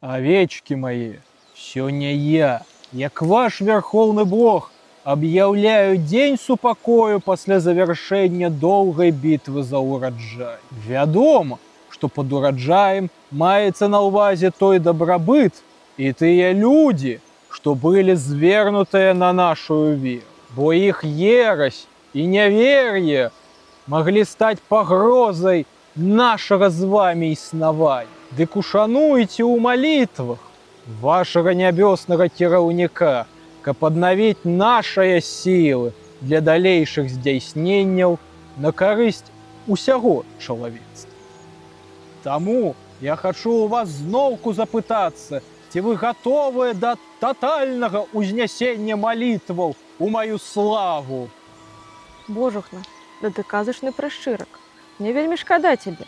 Авечкі мае, сёння я, як ваш вярхоўны бог, аб'яўляю дзень супакою пасля завяршэння доўгай бітвы за ўраджай. Вядома, што пад ураджаем маецца на ўвазе той дабрабыт і тыя людзі, што былі звернутыя на нашу веру, бо іх ерась і нявер'е маглі стаць пагрозай нашага з вамі існавання. Дык ушануйце ў малітвах вашага нябёснага кіраўніка, каб аднавіць нашыя сілы для далейшых здзяйсненняў на карысць усяго чалавецтва. Таму я хачу у вас зноўку запытацца, ці вы гатовыя да татальнага ўзнясення малітваў у маю славу? Божухна, да ты казачны прашчырак. Мне вельмі шкада цябе,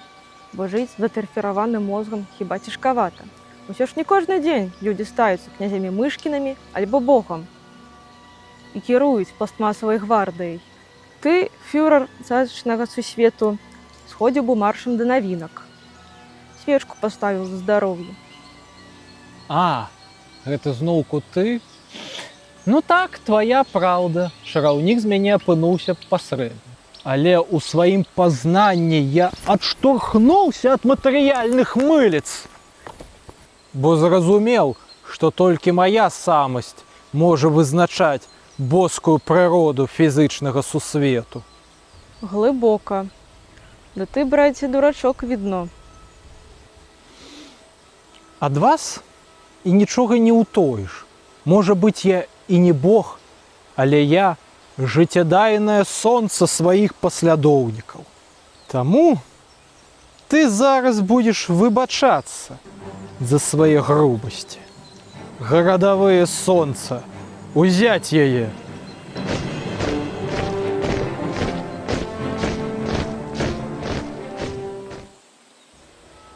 бо жыць з затэрфіраваным мозгам хіба цяжкавата. Усё ж не кожны дзень людзі стаюцца князямі Мышкінамі альбо богам і кіруюць пластмасавай гвардыяй. Ты, фюрэр цацачнага сусвету, сходзіў бы маршам да навінак. Свечку паставіў за здароўе. А, гэта зноўку ты? Ну так, твая праўда, чараўнік з мяне апынуўся пасрэдны. Але ў сваім пазнанні я адштурхнуўся ад матэрыяльных мыліц. Бо зразумеў, што толькі мая самасць можа вызначаць боскую прыроду фізычнага сусвету. Глыбока. Да ты, браце, дурачок, відно. Ад вас і нічога не ўтоіш. Можа быць, я і не бог, але я жыццядайнае сонца сваіх паслядоўнікаў. Таму ты зараз будзеш выбачацца за свае грубасці. Гарадавыя сонца, узяць яе!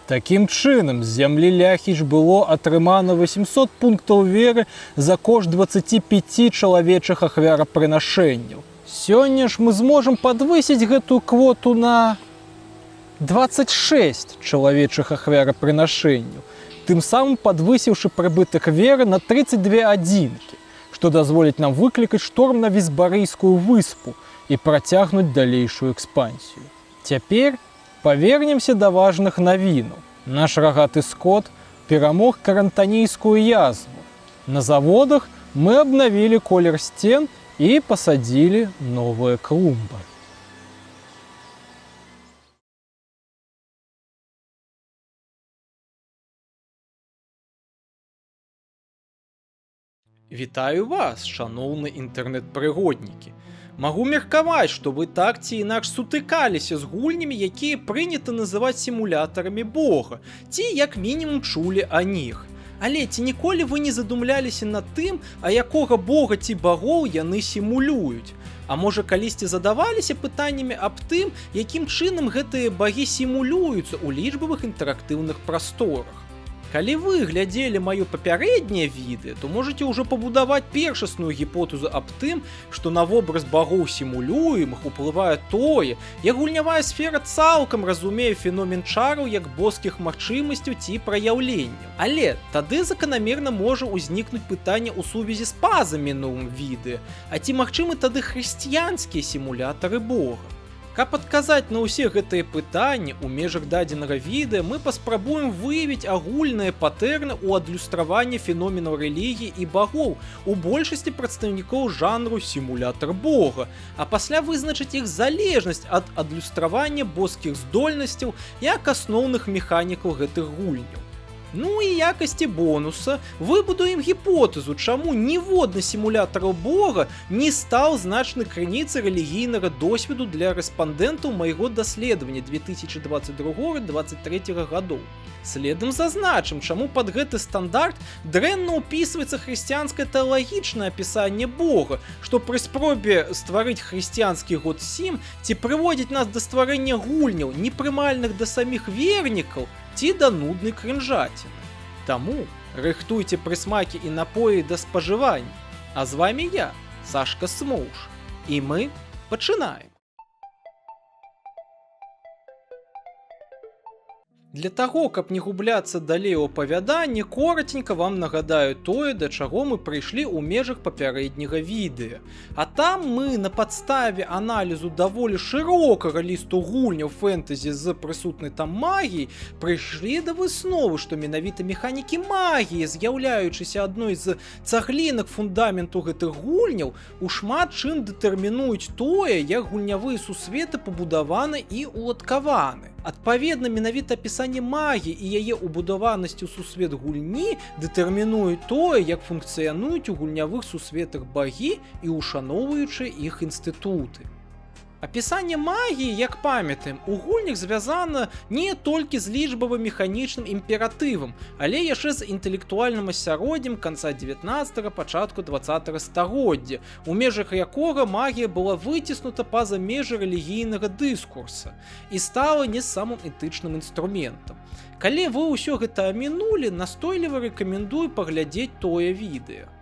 Такім чынам, з зямлі Ляхіч было атрымана 800 пунктаў веры за кошт 25 чалавечых ахвярапрынашэнняў. Сёння ж мы зможам падвысіць гэтую квоту на 26 чалавечых ахвярапрынашэнняў, тым самым падвысіўшы прыбытак веры на 32 адзінкі, што дазволіць нам выклікаць шторм на Візбарыйскую выспу і працягнуць далейшую экспансію. Цяпер павернемся да важных навінаў. Наш рагаты скот перамог карантанійскую язву. На заводах мы абнавілі колер сцен і пасадзілі новыя клумбы. Вітаю вас, шаноўны інтэрнэт-прыгоднікі. Магу меркаваць, што вы так ці інакш сутыкаліся з гульнямі, якія прынята называць сімулятарамі бога, ці як мінімум чулі о них. Але ці ніколі вы не задумляліся над тым, а якога бога ці багоў яны сімулююць? А можа, калісьці задаваліся пытаннямі аб тым, якім чынам гэтыя багі сімулююцца ў лічбавых інтэрактыўных прасторах? Калі вы глядзелі маё папярэдняе відэа, то можаце ўжо пабудаваць першасную гіпотэзу аб тым, што на вобраз багоў сімулюемых уплывае тое, як гульнявая сфера цалкам разумее феномен чараў як боскіх магчымасцяў ці праяўленняў. Але тады заканамерна можа ўзнікнуць пытанне ў сувязі з пазамінуўым відэа, а ці магчымы тады хрысціянскія сімулятары бога? Каб адказаць на ўсе гэтыя пытанні ў межах дадзенага відэа, мы паспрабуем выявіць агульныя патэрны ў адлюстраванні феноменаў рэлігіі і багоў у большасці прадстаўнікоў жанру сімулятар бога, а пасля вызначыць іх залежнасць ад адлюстравання боскіх здольнасцяў як асноўных механікаў гэтых гульняў. Ну і якасці бонуса выбудуем гіпотэзу, чаму ніводны сімулятараў бога не стаў значнай крыніцай рэлігійнага досведу для рэспандэнтаў майго даследавання 2022-2023 гадоў. Следам зазначым, чаму пад гэты стандарт дрэнна ўпісваецца хрысціянскае тэалагічнае апісанне Бога, што пры спробе стварыць хрысціянскі год 7 ці прыводзіць нас да стварэння гульняў, непрымальных да саміх вернікаў, ці да нуднай крынжаціны. Таму рыхтуйце прысмакі і напоі да спажывання. А з вамі я, Сашка Смоўж, і мы пачынаем. Для таго, каб не губляцца далей у апавяданні, коротенька вам нагадаю тое, да чаго мы прыйшлі ў межах папярэдняга відэа. А там мы на падставе аналізу даволі шырокага лісту гульняў фэнтэзі з прысутнай там магіяй прыйшлі да высновы, што менавіта механікі магіі, з'яўляючыся адной з цаглінак фундаменту гэтых гульняў, у шмат чым дэтэрмінуюць тое, як гульнявыя сусветы пабудаваны і уладкаваны. Адпаведна, менавіта апісанне магіі і яе ўбудаванасць у сусвет гульні дэтэрмінуе тое, як функцыянуюць у гульнявых сусветах багі і ушаноўваючыя іх інстытуты. Апісанне магіі, як памятаем, у гульнях звязана не толькі з лічбава-механічным імператывам, але яшчэ з інтэлектуальным асяроддзем канца 19, пачатку 20 стагоддзя, у межах якога магія была выціснута па-за межы рэлігійнага дыскурса і стала не самым этычным інструментам. Калі вы ўсё гэта амінулі, настойліва рэкамендую паглядзець тое відэа.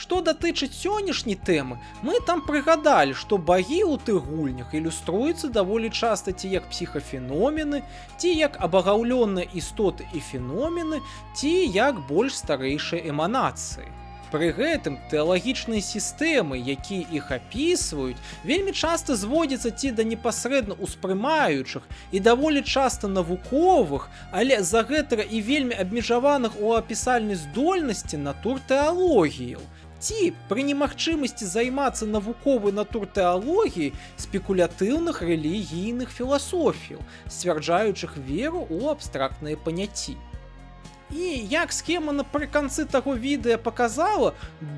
Што датычыць сённяшняй тэмы, мы там прыгадалі, што багі ў тых гульнях ілюструюцца даволі часта ці як псіхафеномены, ці як абагаўлёныя істоты і феномены, ці як больш старэйшыя эманацыі. Пры гэтым тэалагічныя сістэмы, якія іх апісваюць, вельмі часта зводзяцца ці да непасрэдна ўспрымаючых і даволі часта навуковых, але з-за гэтага і вельмі абмежаваных у апісальнай здольнасці натур тэалогіяў. Ці пры немагчымасці займацца навуковай натуртэалогіяй спекулятыўных рэлігійных філасофіяў, сцвярджаючых веру ў абстрактныя паняцці. І як схема напрыканцы таго відэа паказала,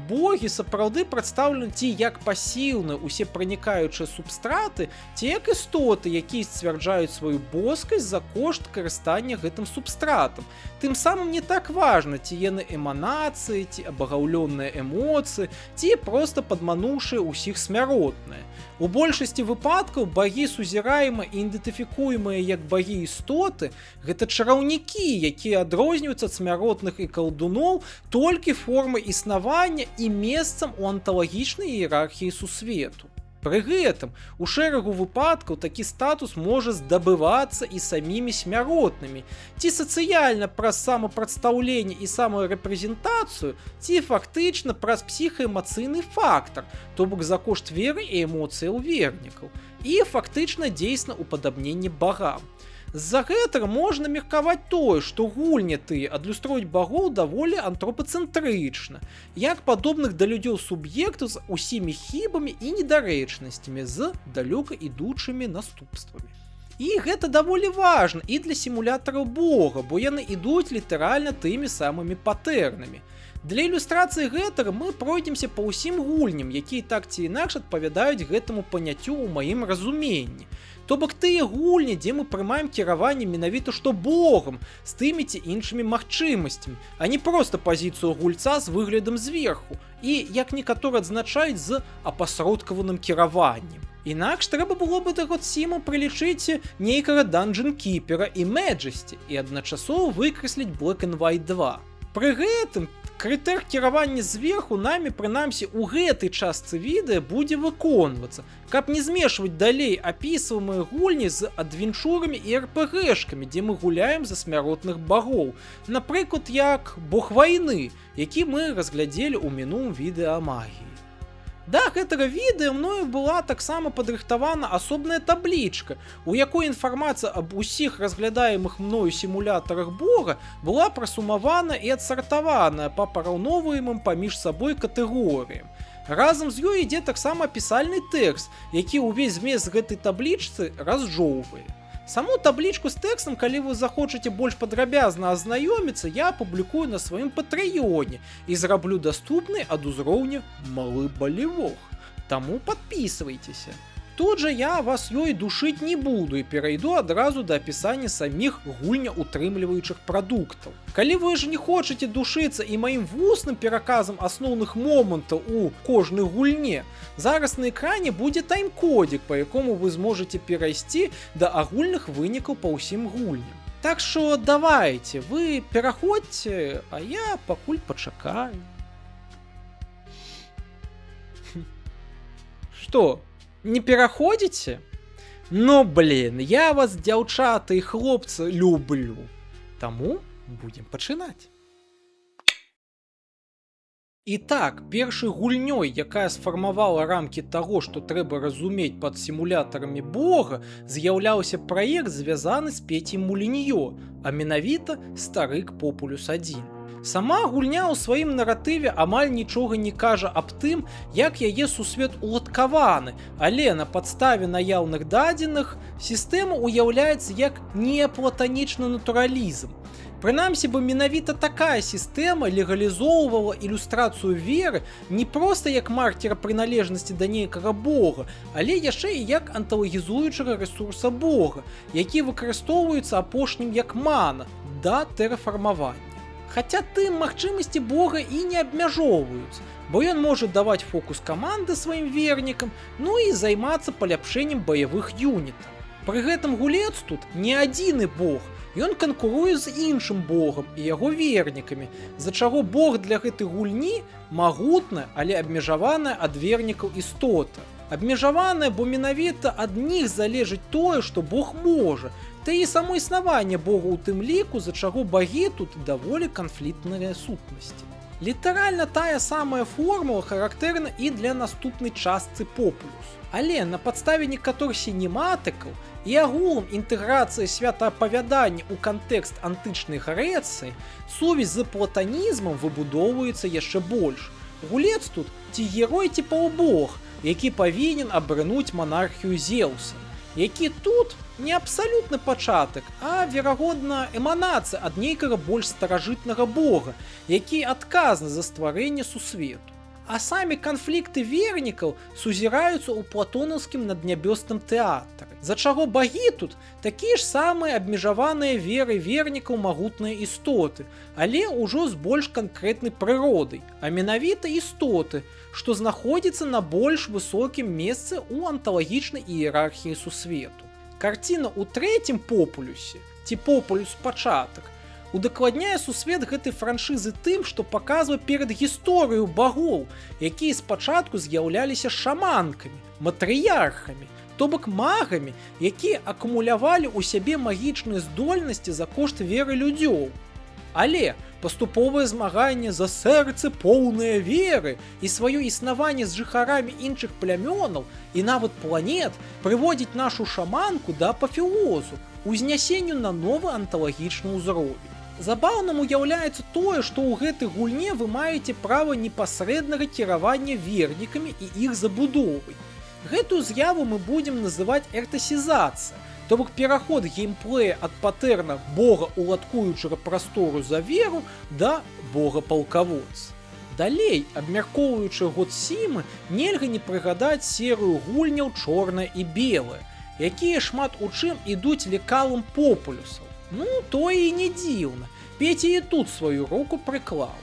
богі сапраўды прадстаўлены ці як пасіўныя усе пранікаючыя субстраты, ці як істоты, якія сцвярджаюць сваю боскасць за кошт карыстання гэтым субстратам. Тым самым не так важна, ці яны эманацыі, ці абагаўлёныя эмоцыі, ці проста падмануўшыя ўсіх смяротныя. У большасці выпадкаў багі, сузіраемыя і ідэнтыфікуемыя як багі істоты, гэта чараўнікі, якія адрозніваюцца ад смяротных і калдуноў толькі формай існавання і месцам у анталагічнай іерархіі сусвету. Пры гэтым у шэрагу выпадкаў такі статус можа здабывацца і самімі смяротнымі, ці сацыяльна праз самапрадстаўленне і самарэпрэзентацыю, ці фактычна праз псіхаэмацыйны фактар, то бок за кошт веры і эмоцыяў вернікаў, і фактычна дзейсна упадабненне багам. З-за гэтага можна меркаваць тое, што гульні тыя адлюстроюць багоў даволі антропацэнтрычна, як падобных да людзей суб'ектаў з усімі хібамі і недарэчнасцямі, з далёка ідучымі наступствамі. І гэта даволі важна і для сімулятараў бога, бо яны ідуць літаральна тымі самымі патэрнамі. Для ілюстрацыі гэтага мы пройдземся па ўсім гульням, якія так ці інакш адпавядаюць гэтаму паняццю ў маім разуменні. То бок тыя гульні, дзе мы прымаем кіраванне менавіта што богам з тымі ці іншымі магчымасцямі, а не проста пазіцыю гульца з выглядам зверху і, як некаторыя адзначаюць, з апасродкаваным кіраваннем. Інакш трэба было бы да Годсіма прылічыць нейкага Dungeon Keeper і Majesty і адначасова выкрасліць Black and White 2. Пры гэтым крытэр кіравання зверху намі, прынамсі у гэтай частцы відэа, будзе выконвацца, каб не змешваць далей апісваемыя гульні з адвенчурамі і РПГшкамі, дзе мы гуляем за смяротных багоў. Напрыклад, як Бог вайны, які мы разглядзелі ў мінулым відэа магіі. Да гэтага відэа мною была таксама падрыхтавана асобная таблічка, у якой інфармацыя аб усіх разглядаемых мною сімулятарах бога была прасумавана і адсартаваная па параўноўваемым паміж сабой катэгорыям. Разам з ёй ідзе таксама апісальны тэкст, які ўвесь змест гэтай таблічцы разжоўвае. Саму таблічку з тэкстам, калі вы захочаце больш падрабязна азнаёміцца, я апублікую на сваім патрыёне і зраблю даступнай ад узроўня малы балівог. Таму падпісвайцеся. Тут жа я вас ёй душыць не буду і перайду адразу да апісання саміх гульняутрымліваючых прадуктаў. Калі вы ж не хочаце душыцца і маім вусным пераказам асноўных момантаў у кожнай гульне, зараз на экране будзе тайм-кодзік, па якому вы зможаце перайсці да агульных вынікаў па ўсім гульням. Так што давайте, вы пераходзьце, а я пакуль пачакаю. Што, не пераходзіце? Ну блин, я вас, дзяўчаты і хлопцы, люблю. Таму будзем пачынаць. І так, першай гульнёй, якая сфармавала рамкі таго, што трэба разумець пад сімулятарамі бога, з'яўляўся праект, звязаны з Пецей Муліньё, а менавіта Старык Популюс 1. Сама гульня ў сваім наратыве амаль нічога не кажа аб тым, як яе сусвет уладкаваны, але на падставе наяўных дадзеных сістэма ўяўляецца як неаплатанічны натуралізм. Прынамсі, бо менавіта такая сістэма легалізоўвала ілюстрацыю веры не проста як маркера прыналежнасці да нейкага бога, але яшчэ і як анталагізуючага рэсурса бога, які выкарыстоўваецца апошнім як мана да тэрафармавання. Хаця тым магчымасці бога і не абмяжоўваюцца, бо ён можа даваць фокус каманды сваім вернікам, ну і займацца паляпшэннем баявых юнітаў. Пры гэтым гулец тут не адзіны бог, ён канкуруе з іншым богам і яго вернікамі, з-за чаго бог для гэтай гульні магутная, але абмежаваная ад вернікаў істота. Абмежаваная, бо менавіта ад них залежыць тое, што бог можа, та і само існаванне бога ў тым ліку, з-за чаго багі тут даволі канфліктныя сутнасці. Літаральна тая самая формула характэрна і для наступнай частцы Популюс. Але на падставе некаторых сінематыкаў і агулам інтэграцыі святаапавядання ў кантэкст антычнай Грэцыі сувязь з платанізмам выбудоўваецца яшчэ больш. Гулец тут ці герой, ці паўбог, які павінен абрынуць манархію Зеўса, які тут не абсалютны пачатак, а верагодна, эманацыя ад нейкага больш старажытнага бога, які адказны за стварэнне сусвету. А самі канфлікты вернікаў сузіраюцца ў платонаўскім наднябёсным тэатры. З-за чаго багі тут такія ж самыя абмежаваныя веры вернікаў магутныя істоты, але ўжо з больш канкрэтнай прыродай, а менавіта істоты, што знаходзіцца на больш высокім месцы ў анталагічнай іерархіі сусвету. Карціна ў трэцім Популюсе, ці Популюс пачатак, удакладняе сусвет гэтай франшызы тым, што паказвае перадгісторыю багоў, якія спачатку з'яўляліся шаманкамі, матрыярхамі, то бок магамі, якія акумулявалі ў сябе магічныя здольнасці за кошт веры людзёў. Але паступовае змаганне за сэрцы, поўныя веры, і сваё існаванне з жыхарамі іншых плямёнаў і нават планет прыводзіць нашу шаманку да апафеозу, узнясенню на новы анталагічны ўзровень. Забаўным уяўляецца тое, што ў гэтай гульне вы маеце права непасрэднага кіравання вернікамі і іх забудовай. Гэтую з'яву мы будзем называць эртасізацыя, то бок пераход геймплея ад патэрна бога, уладкуючага прастору за веру, да бога палкаводца. Далей, абмяркоўваючы годсімы, нельга не прыгадаць серыю гульняў «Чорнае і белае», якія шмат у чым ідуць лекалам Популюсаў. Ну, тое і не дзіўна. Пеця і тут сваю руку прыклаў.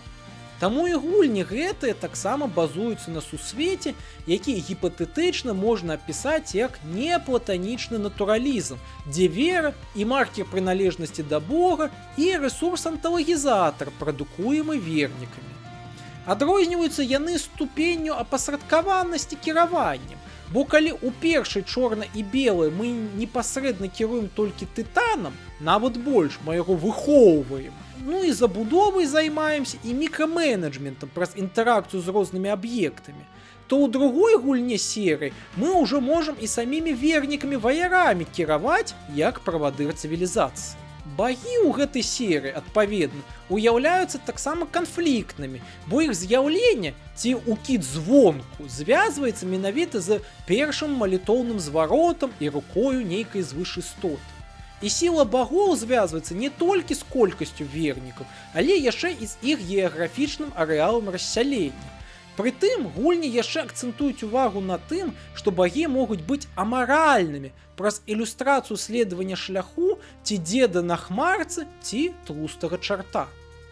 Таму і гульні гэтыя таксама базуюцца на сусвеце, які гіпатэтычна можна апісаць як неаплатанічны натуралізм, дзе вера і маркер прыналежнасці да бога, і рэсурс-анталагізатар, прадукуемы вернікамі. Адрозніваюцца яны ступенню апасрадкаванасці кіраваннем, бо калі ў першай «Чорна і белае» мы непасрэдна кіруем толькі тытанам, нават больш, мы яго выхоўваем, ну і забудовай займаемся, і мікраменеджментам праз інтэракцыю з рознымі аб'ектамі, то ў другой гульне серыі мы ўжо можам і самімі вернікамі ваярамі кіраваць як правадыр цывілізацыі. Багі ў гэтай серыі, адпаведна, уяўляюцца таксама канфліктнымі, бо іх з'яўленне ці укід звонку звязваецца менавіта з першым малітоўным зваротам і рукою нейкай звыш істоты. І сіла багоў звязваецца не толькі з колькасцю вернікаў, але яшчэ і з іх геаграфічным арэалам рассялення. Прытым гульні яшчэ акцэнтуюць увагу на тым, што багі могуць быць амаральнымі праз ілюстрацыю следавання шляху ці дзеда на хмарцы, ці тлустага чарта.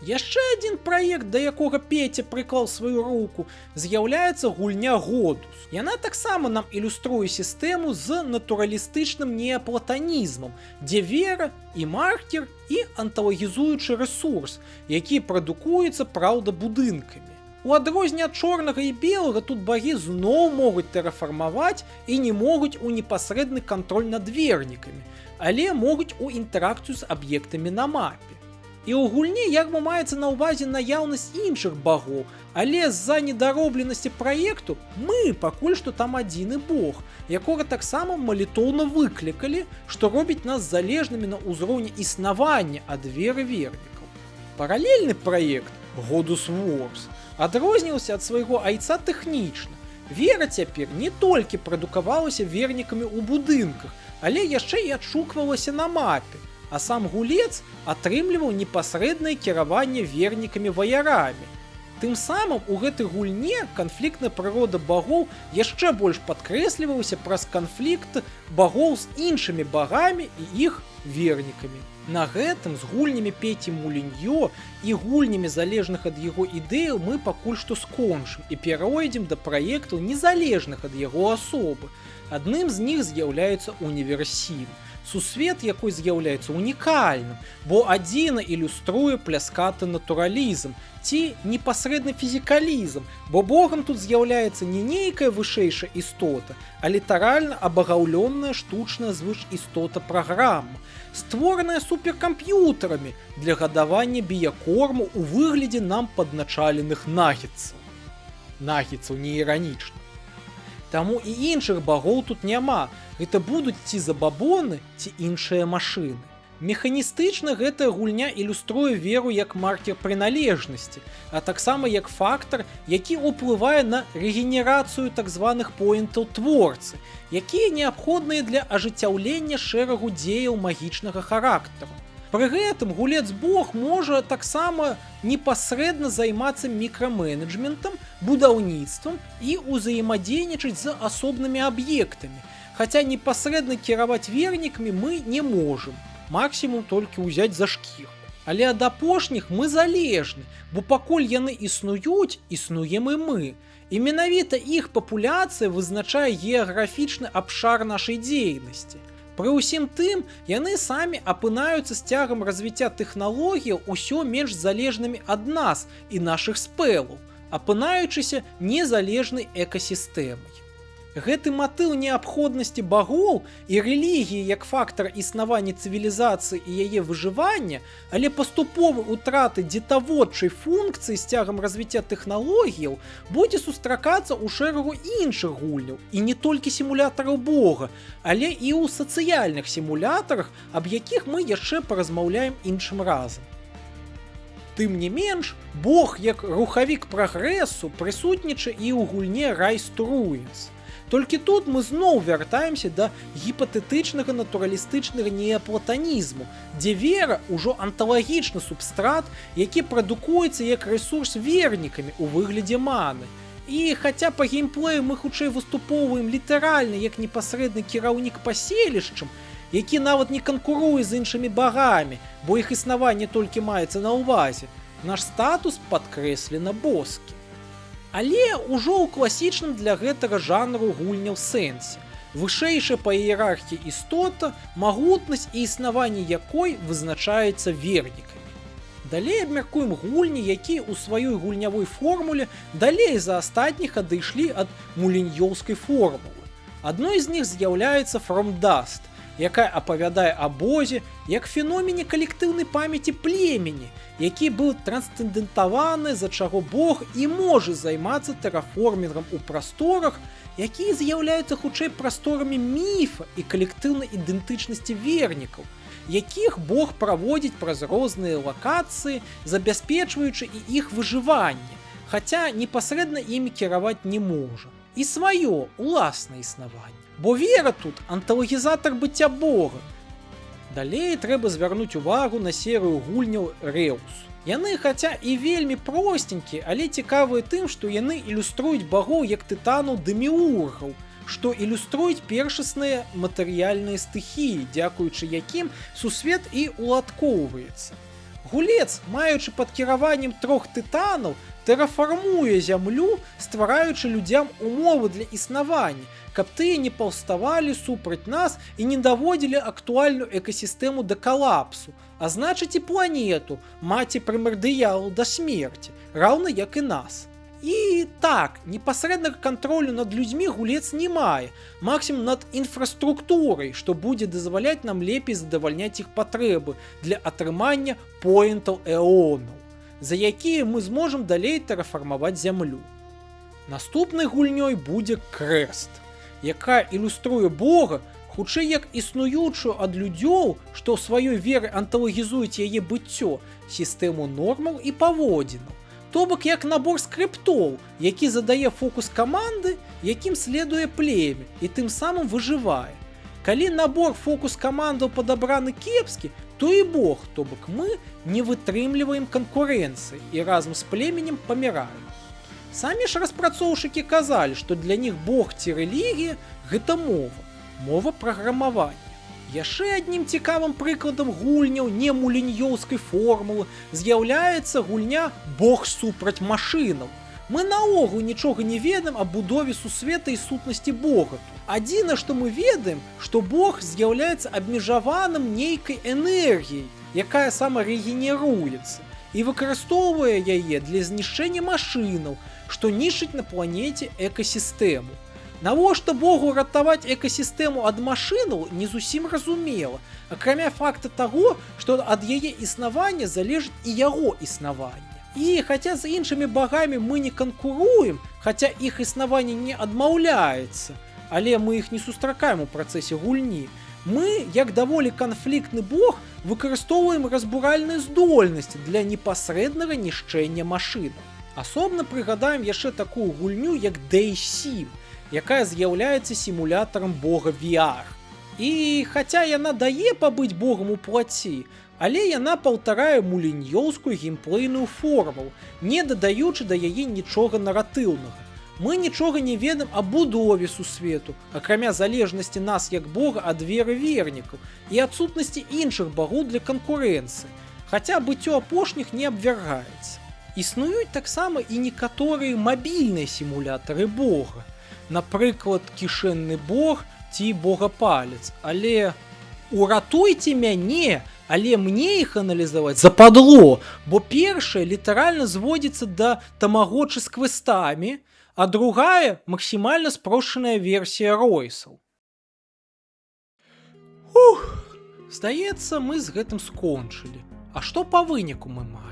Яшчэ адзін праект, да якога Пеця прыклаў сваю руку, з'яўляецца гульня Годус. Яна таксама нам ілюструе сістэму з натуралістычным неаплатанізмам, дзе вера і маркер, і анталагізуючы рэсурс, які прадукуецца, праўда, будынкамі. У адрозненне ад чорнага і белага, тут багі зноў могуць тэрафармаваць і не могуць у непасрэдны кантроль над вернікамі, але могуць у інтэракцыю з аб'ектамі на мапе. І ў гульні як бы маецца на ўвазе наяўнасць іншых багоў, але з-за недаробленасці праекту мы пакуль што там адзіны бог, якога таксама малітоўна выклікалі, што робіць нас залежнымі на ўзроўні існавання ад веры вернікаў. Паралельны праект Godus Wars адрозніваўся ад свайго айца тэхнічна. Вера цяпер не толькі прадукавалася вернікамі ў будынках, але яшчэ і адшуквалася на мапе, а сам гулец атрымліваў непасрэднае кіраванне вернікамі ваярамі. Тым самым у гэтай гульне канфліктная прырода багоў яшчэ больш падкрэслівалася праз канфлікт багоў з іншымі багамі і іх вернікамі. На гэтым з гульнямі Пеці Муліньё і гульнямі, залежных ад яго ідэяў, мы пакуль што скончым і перайдзем да праектаў, незалежных ад яго асобы. Адным з них з'яўляецца Universim, сусвет якой з'яўляецца унікальным, бо адзіна ілюструе пляскаты натуралізм ці непасрэдны фізікалізм, бо богам тут з'яўляецца не нейкая вышэйшая істота, а літаральна абагаўлёная штучная звыш-істота праграма, створаная суперкамп'ютарамі для гадавання біякорму ў выглядзе нам падначаленых нагетсаў. Нагетсаў не іранічна. Таму і іншых багоў тут няма. Гэта будуць ці забабоны, ці іншыя машыны. Механістычна гэтая гульня ілюструе веру як маркер прыналежнасці, а таксама як фактар, які ўплывае на рэгенерацыю так званых поінтаў творцы, якія неабходныя для ажыццяўлення шэрагу дзеяў магічнага характару. Пры гэтым гулец бог можа таксама непасрэдна займацца мікраменеджментам, будаўніцтвам і ўзаемадзейнічаць з асобнымі аб'ектамі. Хаця непасрэдна кіраваць вернікамі мы не можам, максімум толькі ўзяць за шкірку. Але ад апошніх мы залежны, бо пакуль яны існуюць, існуем і мы. І менавіта іх папуляцыя вызначае геаграфічны абшар нашай дзейнасці. Пры ўсім тым, яны самі апынаюцца з цягам развіцця тэхналогіяў усё менш залежнымі ад нас і нашых спэлаў, апынаючыся незалежнай экасістэмай. Гэты матыў неабходнасці багоў і рэлігіі як фактар існавання цывілізацыі і яе выжывання, але паступовай утраты дзетаводчай функцыі з цягам развіцця тэхналогіяў будзе сустракацца ў шэрагу іншых гульняў, і не толькі сімулятараў бога, але і ў сацыяльных сімулятарах, аб якіх мы яшчэ паразмаўляем іншым разам. Тым не менш, бог як рухавік прагрэсу прысутнічае і ў гульне Rise to Ruins. Толькі тут мы зноў вяртаемся да гіпатэтычнага натуралістычнага неаплатанізму, дзе вера ўжо анталагічны субстрат, які прадукуецца як рэсурс вернікамі ў выглядзе маны. І хаця па геймплею мы хутчэй выступовваем літаральна як непасрэдны кіраўнік паселішчам, які нават не канкуруе з іншымі багамі, бо іх існаванне толькі маецца на ўвазе, наш статус падкрэслена боскі. Але ўжо ў класічным для гэтага жанру гульняў сэнсе. Вышэйшая па іерархіі істота, магутнасць і існаванне якой вызначаецца вернікамі. Далей абмяркуем гульні, якія ў сваёй гульнявой формуле далей за астатніх адышлі ад муліньёўскай формулы. Адной з них з'яўляецца From Dust, якая апавядае аб бозе як феномене калектыўнай памяці племені, які быў трансцэндэнтаваны, з-за чаго бог і можа займацца тэраформінгам у прасторах, якія з'яўляюцца хутчэй прасторамі міфа і калектыўнай ідэнтычнасці вернікаў, якіх бог праводзіць праз розныя лакацыі, забяспечваючы і іх выжыванне, хаця непасрэдна імі кіраваць не можа. І сваё уласнае існаванне. Бо вера тут анталагізатар быцця бога. Далей трэба звярнуць увагу на серыю гульняў Рэус. Яны хаця і вельмі просценькія, але цікавыя тым, што яны ілюструюць багоў як тытану дэміургаў, што ілюструюць першасныя матэрыяльныя стыхіі, дзякуючы якім сусвет і уладкоўваецца. Гулец, маючы пад кіраваннем трох тытанаў, тэрафармуе зямлю, ствараючы людзям умовы для існавання, каб тыя не паўставалі супраць нас і не даводзілі актуальную экасістэму да калапсу, а значыць, і планету, маці прымардыялу, да смерці, раўна як і нас. І так, непасрэднага кантролю над людзьмі гулец не мае, максімум над інфраструктурай, што будзе дазваляць нам лепей задавальняць іх патрэбы для атрымання поінтаў эонаў, за якія мы зможам далей тэрафармаваць зямлю. Наступнай гульнёй будзе Крэст, якая ілюструе Бога хутчэй як існуючую ад людзёў, што ў сваёй веры анталагізуюць яе быццё, сістэму нормаў і паводзінаў. То бок як набор скрыптоў, які задае фокус каманды, якім следуе племя і тым самым выжывае. Калі набор фокус камандаў падабраны кепскі, то і Бог, то бок мы, не вытрымліваем канкурэнцыі і разам з племенем паміраем. Самі ж распрацоўшчыкі казалі, што для них Бог ці рэлігія — гэта мова, мова праграмавання. Яшчэ аднім цікавым прыкладам гульняў не муліньёўскай формулы з'яўляецца гульня «Бог супраць машынаў». Мы наогул нічога не ведаем аб будове сусвета і сутнасці Бога. Адзінае, што мы ведаем, што Бог з'яўляецца абмежаваным нейкай энергіяй, якая самарэгенеруецца, і выкарыстоўвае яе для знішчэння машынаў, што нішчыць на планеце экасістэму. Навошта Богу ратаваць экасістэму ад машынаў, не зусім разумела, акрамя факта таго, што ад яе існавання залежыць і яго існаванне. І хаця з іншымі багамі мы не канкуруем, хаця іх існаванне не адмаўляецца, але мы іх не сустракаем у працэсе гульні. Мы, як даволі канфліктны бог, выкарыстоўваем разбуральныя здольнасці для непасрэднага нішчэння машынаў. Асобна прыгадаем яшчэ такую гульню, як Day7, якая з'яўляецца сімулятарам бога VR. І хаця яна дае пабыць богам у плаці, але яна паўтарае муліньёўскую геймплейную формулу, не дадаючы да яе нічога наратыўнага. Мы нічога не ведаем аб будове сусвету, акрамя залежнасці нас як бога ад веры вернікаў і адсутнасці іншых багоў для канкурэнцыі, хаця быццё апошніх не абвяргаецца. Існуюць таксама і некаторыя мабільныя сімулятары бога. Напрыклад, «Кішэнны бог» ці «Богапалец», але уратуйце мяне, але мне іх аналізаваць западло, бо першая літаральна зводзіцца да тамагочы з квестамі, а другая — максімальна спрошчаная версія ройсаў. Ух, здаецца, мы з гэтым скончылі. А што па выніку мы маем?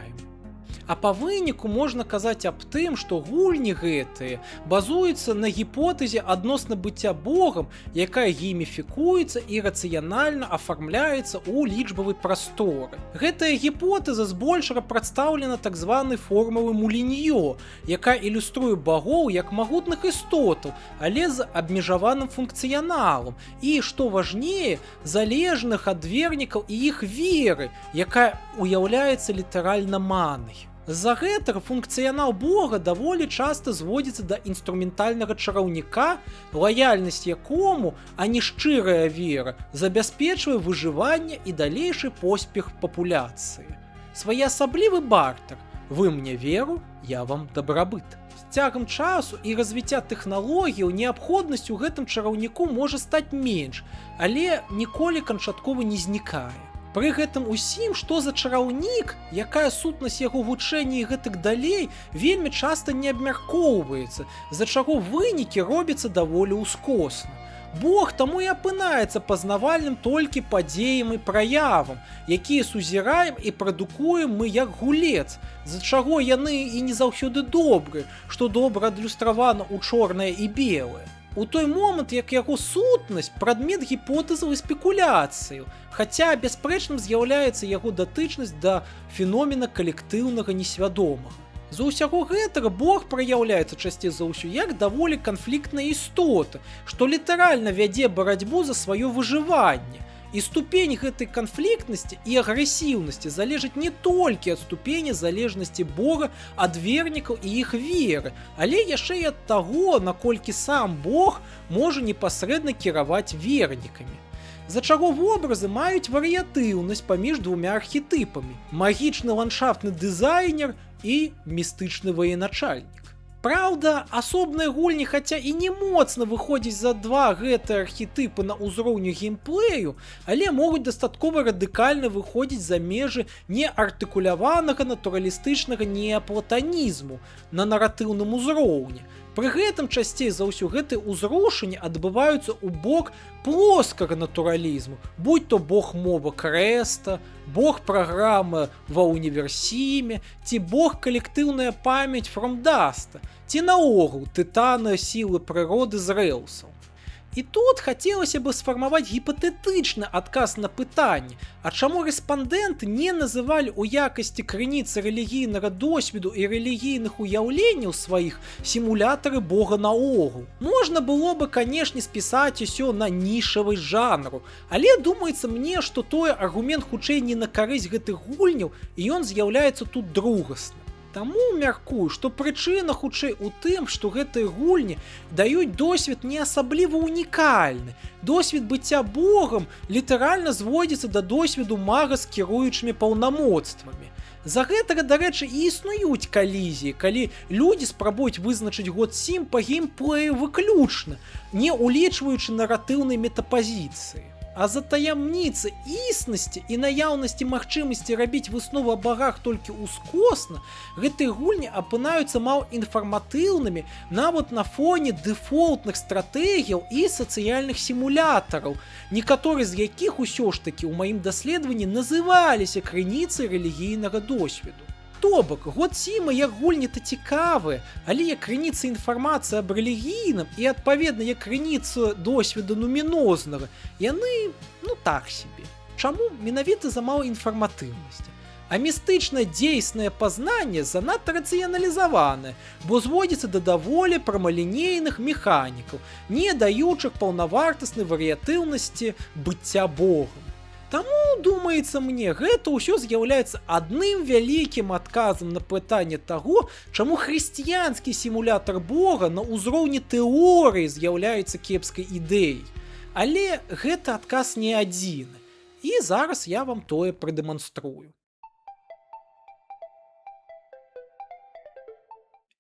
А па выніку можна казаць аб тым, што гульні гэтыя базуюцца на гіпотэзе адносна быцця Богам, якая гейміфікуецца і рацыянальна афармляецца ў лічбавай прасторы. Гэтая гіпотэза збольшага прадстаўлена так званай формулы Муліньё, якая ілюструе багоў як магутных істотаў, але з абмежаваным функцыяналам і, што важнее, залежных ад вернікаў і іх веры, якая уяўляецца літаральна манай. З-за гэтага функцыянал Бога даволі часта зводзіцца да інструментальнага чараўніка, лаяльнасць якому, а не шчырая вера, забяспечвае выжыванне і далейшы поспех папуляцыі. Своеасаблівы бартер: вы мне веру, я вам дабрабыт. З цягам часу і развіцця тэхналогіяў неабходнасць у гэтым чараўніку можа стаць менш, але ніколі канчаткова не знікае. Пры гэтым усім, што за чараўнік, якая сутнасць яго вучэння і гэтак далей, вельмі часта не абмяркоўваецца, з-за чаго вынікі робяцца даволі ўскосна. Бог таму і апынаецца пазнавальным толькі падзеям і праявам, якія сузіраем і прадукуем мы як гулец, з-за чаго яны і не заўсёды добры, што добра адлюстравана ў «Чорнае і белае». У той момант, як яго сутнасць — прадмет гіпотэзаў і спекуляцыяў, хаця бясспрэчным з'яўляецца яго датычнасць да феномена калектыўнага несвядомага. З усяго гэтага Бог праяўляецца часцей за ўсё як даволі канфліктная істота, што літаральна вядзе барацьбу за сваё выжыванне. І ступень гэтай канфліктнасці і агрэсіўнасці залежыць не толькі ад ступені залежнасці Бога ад вернікаў і іх веры, але яшчэ і ад таго, наколькі сам Бог можа непасрэдна кіраваць вернікамі. З-за чаго вобразы маюць варыятыўнасць паміж двумя архетыпамі: магічны ландшафтны дызайнер і містычны военачальнік. Праўда, асобныя гульні хаця і не моцна выходзяць за два гэтыя архетыпы на ўзроўню геймплею, але могуць дастаткова радыкальна выходзіць за межы неартыкуляванага натуралістычнага неаплатанізму на наратыўным узроўні. Пры гэтым часцей за ўсё гэты ўзрушанні адбываюцца ў бок плоскага натуралізму, будь то бог мова Крэста, бог праграма ва універсіме, ці бог калектыўная памяць Фромдаста, ці наогул тытана сілы прыроды з рэлсаў. І тут хацелася бы сфармаваць гіпатэтычны адказ на пытанне, а чаму рэспандэнты не называлі ў якасці крыніцы рэлігійнага досведу і рэлігійных уяўленняў сваіх сімулятары бога наогул. Можна было бы, канешне, спісаць усё на нішавасць жанру, але думаецца мне, што той аргумент хутчэй не на карысць гэтых гульняў, і ён з'яўляецца тут другасным. Таму мяркую, што прычына хутчэй у тым, што гэтыя гульні даюць досвед не асабліва унікальны. Досвед быцця богам літаральна зводзіцца да досведу мага з кіруючымі паўнамоцтвамі. З-за гэтага, дарэчы, і існуюць калізіі, калі людзі спрабуюць вызначыць год 7 па геймплею выключна, не ўлічваючы наратыўнай метапазіцыі. А за таямніцы існасці і наяўнасці магчымасці рабіць выснову аб багах толькі ускосна, гэтыя гульні апынаюцца малінфарматыўнымі нават на фоне дэфолтных стратэгіяў і сацыяльных сімулятараў, некаторыя з якіх усё ж такі ў маім даследаванні называліся крыніцай рэлігійнага досведу. То бок, год сіма як гульні-то цікавыя, але як крыніца інфармацыі аб рэлігійным і адпаведна як крыніца досведу нумінознага, яны ну так себе. Чаму менавіта за малаінфарматыўнасці? А містычна дзейснае пазнанне занадта рацыяналізаванае, бо зводзіцца да даволі прамалінейных механікаў, не даючых паўнавартаснай варыятыўнасці быцця богам. Таму, думаецца мне, гэта ўсё з'яўляецца адным вялікім адказам на пытанне таго, чаму хрысціянскі сімулятар Бога на ўзроўні тэорыі з'яўляецца кепскай ідэяй. Але гэта адказ не адзіны. І зараз я вам тое прадэманструю.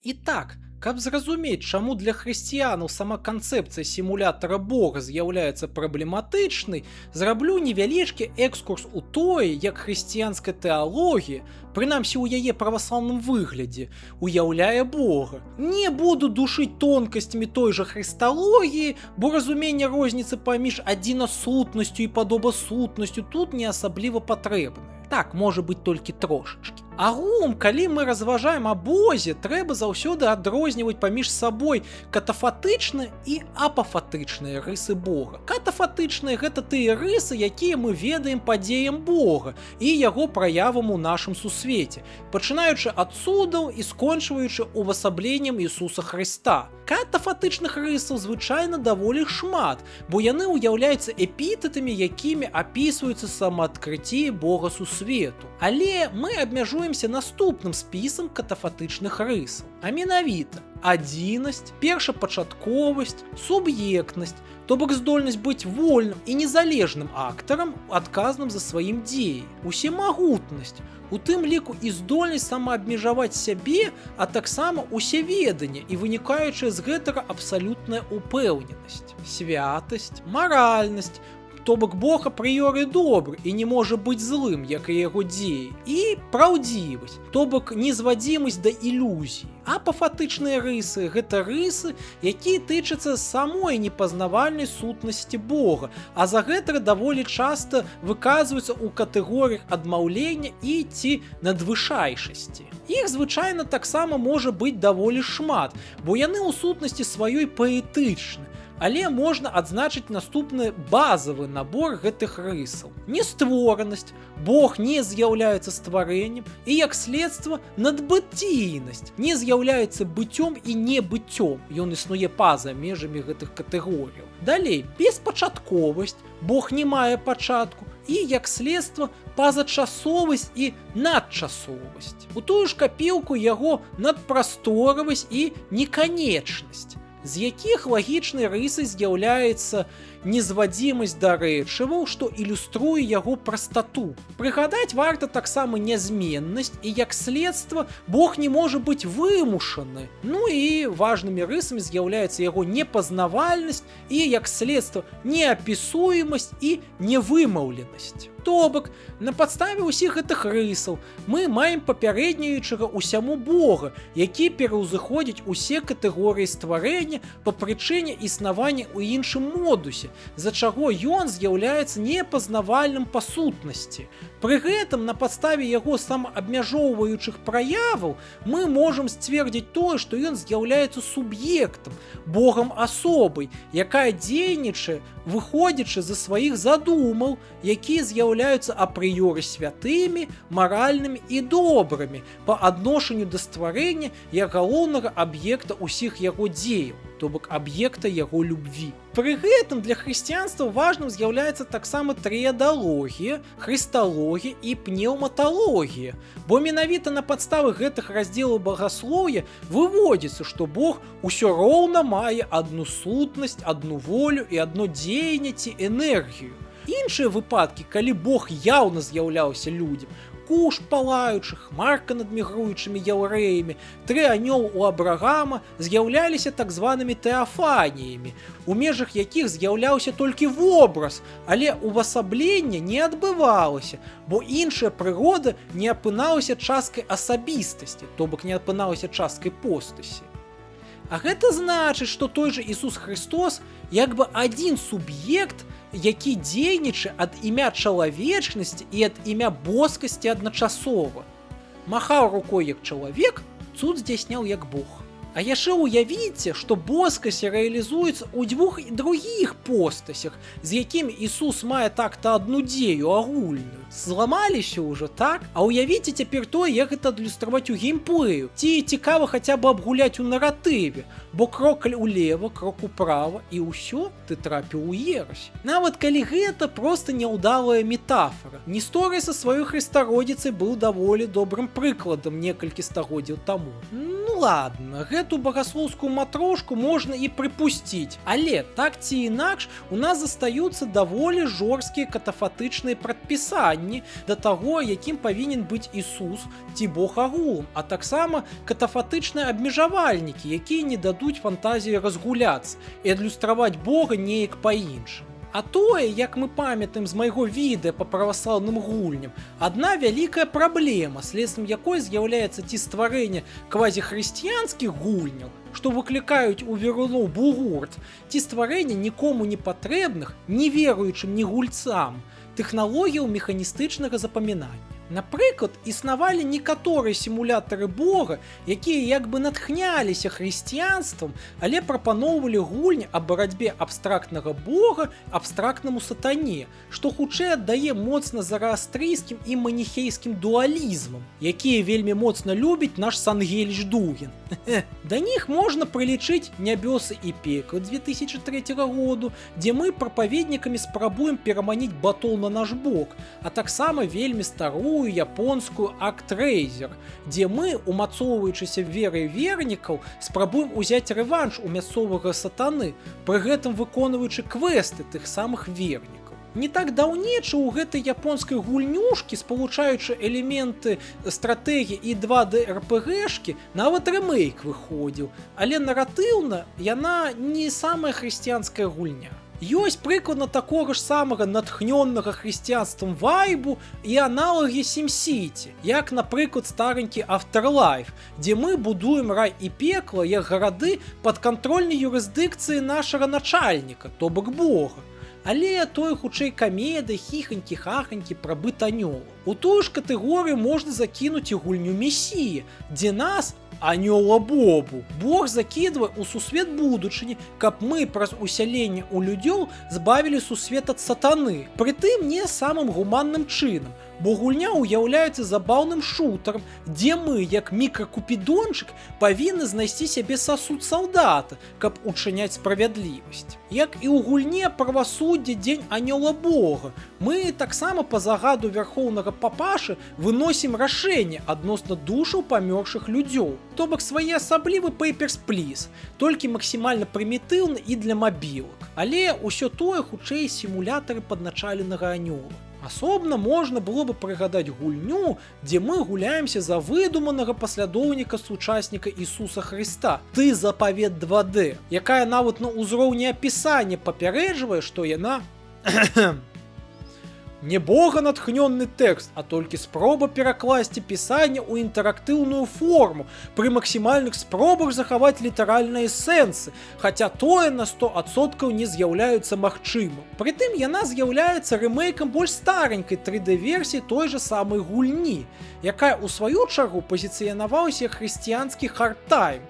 І так, каб зразумець, чаму для хрысціянаў сама канцэпцыя сімулятара Бога з'яўляецца праблематычнай, зраблю невялічкі экскурс у тое, як хрысціянская тэалогія, прынамсі ў яе праваслаўным выглядзе, уяўляе Бога. Не буду душыць тонкасцямі той жа хрысталогіі, бо разуменне розніцы паміж адзінасутнасцю і падобасутнасцю тут не асабліва патрэбнае. Так, можа быць толькі трошачкі. Агулам, калі мы разважаем аб Бозе, трэба заўсёды адрозніваць паміж сабой катафатычныя і апафатычныя рысы Бога. Катафатычныя гэта тыя рысы, якія мы ведаем па дзеям Бога і яго праявам у нашым сусвеце, пачынаючы ад цудаў і скончваючы увасабленнем Ісуса Хрыста. Катафатычных рысаў звычайна даволі шмат, бо яны ўяўляюцца эпітэтамі, якімі апісваюцца самаадкрыцці Бога сусвету. Але мы абмяжуемся наступным спісам катафатычных рысаў. А менавіта адзінасць, першапачатковасць, суб'ектнасць, то бок здольнасць быць вольным і незалежным актарам, адказным за сваім дзеі, усемагутнасць, у тым ліку і здольнасць самаабмежаваць сябе, а таксама усеведанне і вынікаючая з гэтага абсалютная упэўненасць, святасць, маральнасць, то бок Бог апрыёры добры і не можа быць злым, як і яго дзеі, і праўдзівасць, то бок незвадзімасць да ілюзій. Апафатычныя рысы гэта рысы, якія тычацца самой непазнавальнай сутнасці Бога, а за гэтага даволі часта выказваюцца ў катэгорыях адмаўлення і ці надвышайшасці. Іх звычайна таксама можа быць даволі шмат, бо яны ў сутнасці сваёй паэтычны. Але можна адзначыць наступны базавы набор гэтых рысаў. Нестворанасць, Бог не з'яўляецца стварэннем і як следства надбыційнасць, не з'яўляецца быццём і небыццём, ён існуе па-за межамі гэтых катэгорыяў. Далей, беспачатковасць, Бог не мае пачатку і як следства пазачасовасць і надчасовасць. У тую ж капілку яго надпрасторавасць і неканечнасць, з якіх лагічнай рысай з'яўляецца незвадзімасць да рэчываў, што ілюструе яго прастату. Прыгадаць варта таксама нязменнасць і, як следства, Бог не можа быць вымушаны. Ну і важнымі рысамі з'яўляецца яго непазнавальнасць і, як следства, неапісуемасць і невымаўленасць. То бок, на падставе ўсіх гэтых рысаў мы маем папярэднічаючага ўсяму Бога, які пераўзыходзіць усе катэгорыі стварэння па прычыне існавання ў іншым модусе, з-за чаго ён з'яўляецца непазнавальным па сутнасці. Пры гэтым на падставе яго самаабмяжоўваючых праяваў мы можам сцвердзіць тое, што ён з'яўляецца суб'ектам, Богам асобай, якая дзейнічае, выходзячы за сваіх задумаў, якія з'яўляюцца апрыёры святымі, маральнымі і добрымі па адношанню да стварэння як галоўнага аб'екта ўсіх яго дзеяў, то бок аб'екта яго любві. Пры гэтым для хрысціянства важным з'яўляецца таксама трыядалогія, хрысталогія і пнеўматалогія, бо менавіта на падставы гэтых раздзелаў багаслоўя выводзіцца, што Бог усё роўна мае адну сутнасць, адну волю і адно дзеянне ці энергію. Іншыя выпадкі, калі Бог яўна з'яўляўся людзям: куш палаючы, хмарка над мігруючымі яўрэямі, тры анёл у Абрагама, з'яўляліся так званымі тэафаніямі, у межах якіх з'яўляўся толькі вобраз, але увасабленне не адбывалася, бо іншая прырода не апыналася часткай асабістасці, то бок не апыналася часткай постасі. А гэта значыць, што той жа Ісус Христос як бы адзін суб'ект, які дзейнічае ад імя чалавечнасці і ад імя боскасці адначасова. Махаў рукой як чалавек, цуд здзяйсняў як Бог. А яшчэ ўявіце, што боскасць рэалізуецца ў дзвюх другіх постасях, з якімі Ісус мае так-то адну дзею агульную. Зламаліся ўжо, так? А ўявіце цяпер тое, як гэта адлюстраваць у геймплею. Ці цікава хаця бы абгуляць у наратыве, бо крок улева, крок управа, і ўсё, ты трапіў у ерась. Нават калі гэта проста няўдалая метафора. Несторый са сваёй хрыстародзіцай быў даволі добрым прыкладам некалькі стагоддзяў таму. Ну ладно, гэту багаслоўскую матрошку можна і прыпусціць, але так ці інакш у нас застаюцца даволі жорсткія катафатычныя прадпісанні да таго, якім павінен быць Ісус ці Бог агулам, а таксама катафатычныя абмежавальнікі, якія не дадуць фантазіі разгуляцца і адлюстраваць Бога неяк па-іншаму. А тое, як мы памятаем з майго відэа па праваслаўным гульням, адна вялікая праблема, следствам якой з'яўляецца ці стварэнне квазіхрысціянскіх гульняў, што выклікаюць у веруноў бугурт, ці стварэнне нікому не патрэбных, не веруючым ні гульцам, тэхналогіяў механістычнага запамінання. Напрыклад, існавалі некаторыя сімулятары Бога, якія як бы натхняліся хрысціянствам, але прапаноўвалі гульні аб барацьбе абстрактнага Бога абстрактнаму сатане, што хутчэй аддае моцна зараастрыйскім і маніхейскім дуалізмам, якія вельмі моцна любіць наш Сангеліч Дугін. Да них можна прылічыць «Нябёсы і пекла» 2003 году, дзе мы прапаведнікамі спрабуем пераманіць батоў на наш бок, а таксама вельмі старую японскую ActRaiser, дзе мы, умацоўваючыся верай вернікаў, спрабуем узяць рэванш у мясцовага сатаны, пры гэтым выконваючы квесты тых самых вернікаў. Не так даўнеча ў гэтай японскай гульнюшкі, спалучаючы элементы стратэгіі і 2D РПГшкі, нават рэмейк выходзіў, але наратыўна яна не самая хрысціянская гульня. Ёсць прыкладна такога ж самага натхнённага хрысціянствам вайбу і аналагі SimCity, як, напрыклад, старенькі Afterlife, дзе мы будуем рай і пекла як гарады падкантрольнай юрысдыкцыі нашага начальніка, то бок Бога. Але той хутчэй камедыя, хіханькі-хаханькі пра быт анёла. У тую ж катэгорыю можна закінуць і гульню «Месія», дзе нас, анёла Бобу, Бог закідвае ў сусвет будучыні, каб мы праз усяленне ў людзёў збавілі сусвет ад сатаны. Прытым не самым гуманным чынам. Бо гульня ўяўляецца забаўным шутарам, дзе мы, як мікракупідончык, павінны знайсці сябе сасуд салдата, каб учыняць справядлівасць. Як і ў гульне «Правасуддзе. Дзень анёла Бога», мы таксама па загаду вярхоўнага папашы выносім рашэнне адносна душаў памёршых людзёў. То бок своеасаблівы Papers, Please, толькі максімальна прымітыўны і для мабілак. Але ўсё тое хутчэй сімулятары падначаленага анёла. Асобна можна было бы прыгадаць гульню, дзе мы гуляемся за выдуманага паслядоўніка сучасніка Ісуса Хрыста, «Ты запавет 2D», якая нават на ўзроўні апісання папярэджвае, што яна не боганатхнённы тэкст, а толькі спроба перакласці пісанне ў інтэрактыўную форму пры максімальных спробах захаваць літаральныя сэнсы, хаця тое на 100% не з'яўляюцца магчымым. Прытым яна з'яўляецца рэмейкам больш старенькай 3D-версіі той жа самай гульні, якая ў сваю чаргу пазіцыянавалася як хрысціянскі Hard Time.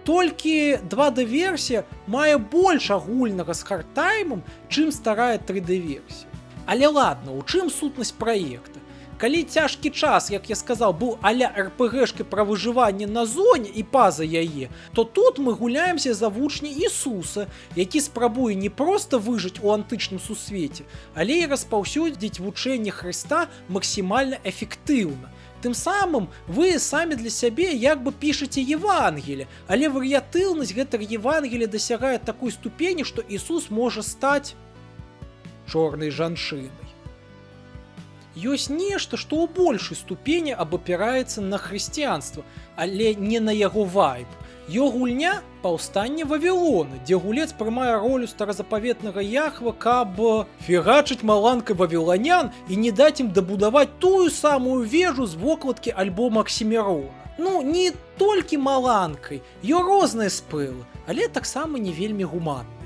Толькі 2D-версія мае больш агульнага з Hard Time ам, чым старая 3D-версія. Але ладно, у чым сутнасць праекта? Калі «Цяжкі час», як я сказаў, быў аля РПГшкай пра выжыванне на зоне і па-за яе, то тут мы гуляемся за вучня Ісуса, які спрабуе не проста выжыць у антычным сусвеце, але і распаўсюдзіць вучэнне Хрыста максімальна эфектыўна. Тым самым вы самі для сябе як бы пішаце Евангелле, але варыятыўнасць гэтага Евангелля дасягае такой ступені, што Ісус можа стаць чорнай жанчынай. Ёсць нешта, што ў большай ступені абапіраецца на хрысціянства, але не на яго вайб. Ё гульня «Паўстанне Вавілона», дзе гулец прымае ролю старазапаветнага Яхва, каб фігачыць маланкай вавіланян і не даць ім дабудаваць тую самую вежу з вокладкі альбома Аксімірона. Ну, не толькі маланкай, ё розныя спэлы, але таксама не вельмі гуманныя.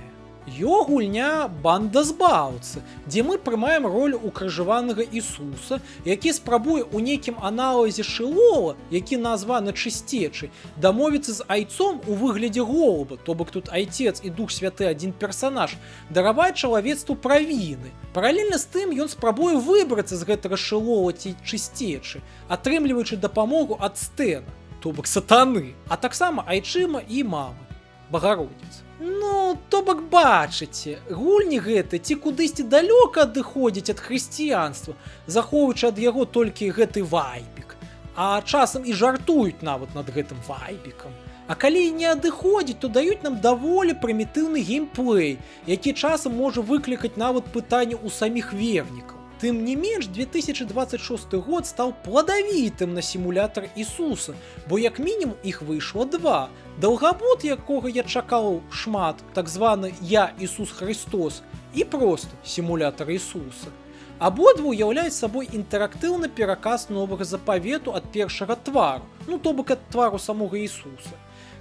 Ё гульня «Банда збаўцы», дзе мы прымаем ролю укрыжаванага Ісуса, які спрабуе ў нейкім аналазе Шылола, які названы Чысцечы, дамовіцца з айцом у выглядзе голуба, то бок тут айцец і Дух Святы адзін персанаж, дараваць чалавецтву правіны. Паралельна з тым ён спрабуе выбрацца з гэтага Шылола ці Чысцечы, атрымліваючы дапамогу ад Стэна, то бок сатаны, а таксама айчыма і мамы, Багародзіцы. Ну, то бок бачыце, гульні гэты ці кудысьці далёка адыходзяць ад хрысціянства, захоўваючы ад яго толькі гэты вайбік. А часам і жартуюць нават над гэтым вайбікам. А калі і не адыходзіць, то даюць нам даволі прымітыўны геймплей, які часам можа выклікаць нават пытанне ў саміх вернікаў. Тым не менш, 2026 год стаў пладавітым на сімулятар Ісуса, бо як мінімум іх выйшла два. Даўгабуд, якога я чакаў шмат, так званы «Я Ісус Хрыстос», і проста «Сімулятар Ісуса». Абодва ўяўляюць сабой інтэрактыўны пераказ Новага Запавету ад першага твару, ну, то бок ад твару самога Ісуса.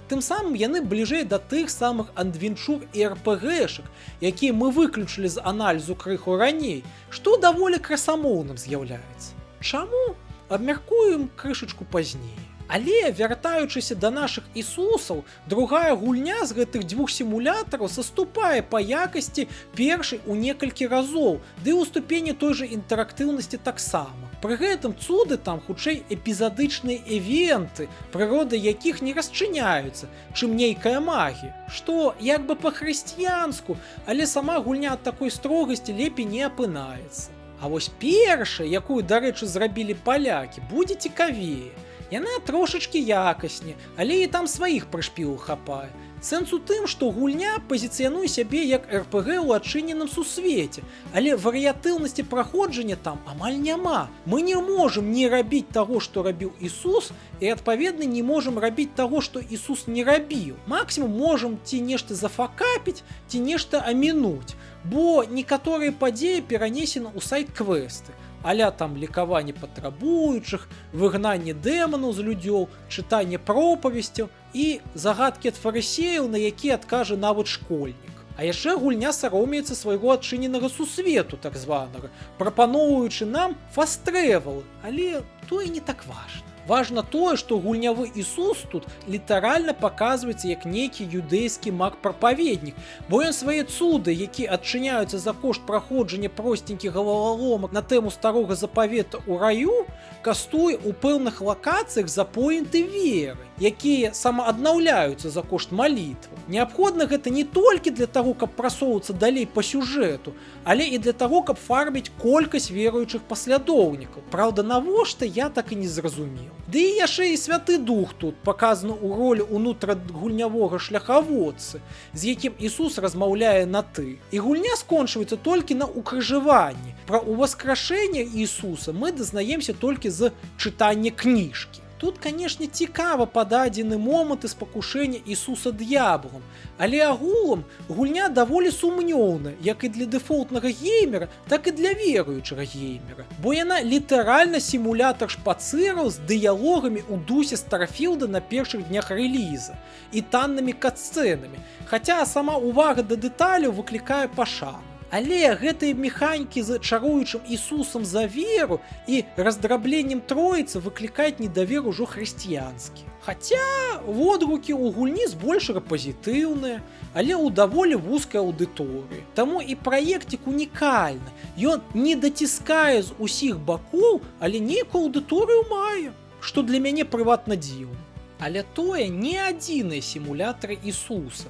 Тым самым яны бліжэй да тых самых адвенчур і РПГшак, якія мы выключылі з аналізу крыху раней, што даволі красамоўным з'яўляецца. Чаму? Абмяркуем крышачку пазней. Але, вяртаючыся да нашых Ісусаў, другая гульня з гэтых дзвюх сімулятараў саступае па якасці першай у некалькі разоў, ды ў ступені той жа інтэрактыўнасці таксама. Пры гэтым цуды там хутчэй эпізадычныя эвенты, прырода якіх не расчыняюцца, чым нейкая магія, што як бы па-хрысціянску, але сама гульня ад такой строгасці лепей не апынаецца. А вось першая, якую, дарэчы, зрабілі палякі, будзе цікавее. Яна трошачкі якасней, але і там сваіх прышпілаў хапае. Сэнс у тым, што гульня пазіцыянуе сябе як РПГ ў адчыненым сусвеце, але варыятыўнасці праходжання там амаль няма. Мы не можам не рабіць таго, што рабіў Ісус, і, адпаведна, не можам рабіць таго, што Ісус не рабіў. Максімум можам ці нешта зафакапіць, ці нешта амінуць, бо некаторыя падзеі перанесены ў сайд-квесты, аля там лекаванне патрабуючых, выгнанне дэманаў з людзёў, чытанне пропавесцяў і загадкі ад фарысеяў, на якія адкажа нават школьнік. А яшчэ гульня саромеецца свайго адчыненага сусвету так званага, прапаноўваючы нам фаст-трэвал, але тое не так важна. Важна тое, што гульнявы Ісус тут літаральна паказваецца як нейкі юдэйскі маг-прапаведнік, бо ён свае цуды, якія адчыняюцца за кошт праходжання просценькіх галаваломак на тэму Старога Запавета ў раю, кастуе ў пэўных лакацыях за поінты веры, якія самааднаўляюцца за кошт малітвы. Неабходна гэта не толькі для таго, каб прасоўвацца далей па сюжэту, але і для таго, каб фарміць колькасць веруючых паслядоўнікаў. Праўда, навошта, я так і не зразумеў. Ды і яшчэ і Святы Дух тут паказаны ў ролі унутрагульнявога шляхаводцы, з якім Ісус размаўляе на ты. І гульня скончваецца толькі на укрыжаванні. Пра ўваскрашэнне Ісуса мы дазнаемся толькі з чытання кніжкі. Тут, канешне, цікава пададзены моманты спакушэння Ісуса д'яблам, але агулам гульня даволі сумнёўна, як і для дэфолтнага геймера, так і для веруючага геймера. Бо яна літаральна сімулятар шпацыраў з дыялогамі ў дусе Старфілда на першых днях рэліза і таннымі катсцэнамі, хаця сама увага да дэталяў выклікае пашану. Але гэтыя механікі з чаруючым Ісусам за веру і раздрабленнем Троіцы выклікаюць недавер ужо хрысціянскі. Хаця водгукі ў гульні збольшага пазітыўныя, але ў даволі вузкай аўдыторыі. Таму і праекцік унікальны. Ён не даціскае з усіх бакоў, але нейкую аўдыторыю мае, што для мяне прыватна дзіўна. Але тое не адзіныя сімулятары Ісуса.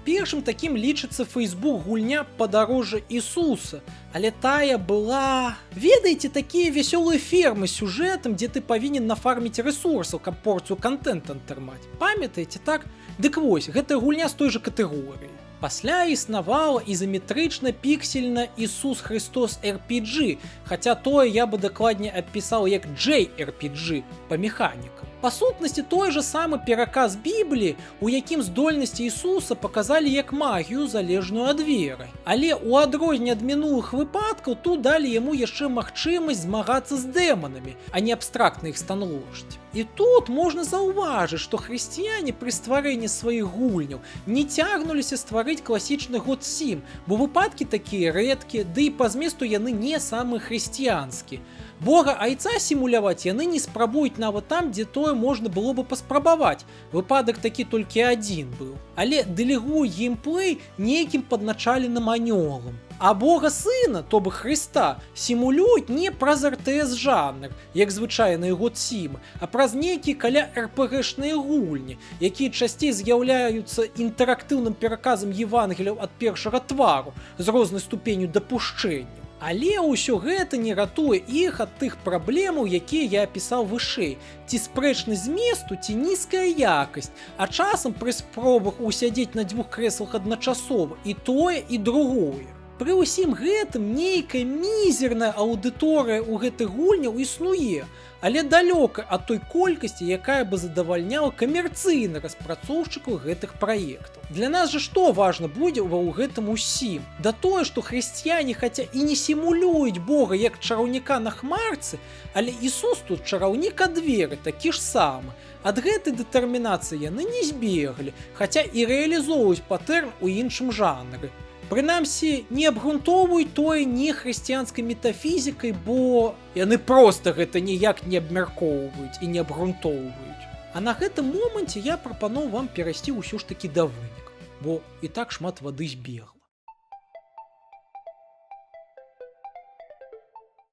Першым такім лічыцца Facebook гульня «Падарожжа Ісуса», але тая была, ведаеце, такія вясёлыя фермы з сюжэтам, дзе ты павінен нафарміць рэсурсаў, каб порцыю кантэнта атрымаць. Памятаеце, так? Дык вось, гэтая гульня з той жа катэгорыі. Пасля існавала ізаметрычна піксельна Ісус Христос RPG, хаця тое я бы дакладней апісаў як JRPG па механікам. Па сутнасці той жа самы пераказ Бібліі, у якім здольнасці Ісуса паказалі як магію, залежную ад веры. Але ў адрозненне ад мінулых выпадкаў тут далі яму яшчэ магчымасць змагацца з дэманамі, а не абстрактна іх станложыць. І тут можна заўважыць, што хрысціяне пры стварэнні сваіх гульняў не цягнуліся стварыць класічны God Sim, бо выпадкі такія рэдкія, ды і па зместу яны не самы хрысціянскі. Бога айца сімуляваць яны не спрабуюць нават там, дзе тое можна было бы паспрабаваць. Выпадак такі толькі адзін быў. Але дэлегуюць геймплей нейкім падначаленым анёлам. А Бога сына, то бок Хрыста, сімулююць не праз RTS жанр, як звычайныя God Sim ы, а праз нейкія каля РПГшныя гульні, якія часцей з'яўляюцца інтэрактыўным пераказам Евангеляў ад першага твару з рознай ступенню дапушчэння. Але ўсё гэта не ратуе іх ад тых праблемаў, якія я апісаў вышэй. Ці спрэчнасць зместу, ці нізкая якасць, а часам пры спробах усядзець на дзвюх крэслах адначасова і тое, і другое. Пры ўсім гэтым нейкая мізерная аўдыторыя ў гэтых гульняў існуе, але далёка ад той колькасці, якая бы задавальняла камерцыйна распрацоўшчыкаў гэтых праектаў. Для нас жа што важна будзе ва ў гэтым усім? Да тое, што хрысціяне хаця і не сімулююць Бога як чараўніка на хмарцы, але Ісус тут чараўнік ад веры такі ж самы. Ад гэтай дэтэрмінацыі яны не збеглі, хаця і рэалізоўваюць патэрн у іншым жанры. Прынамсі, не абгрунтоўваюць тое не хрысціянскай метафізікай, бо яны проста гэта ніяк не абмяркоўваюць і не абгрунтоўваюць. А на гэтым моманце я прапаноў вам перайсці ўсё ж такі да вынікаў, бо і так шмат вады збегла.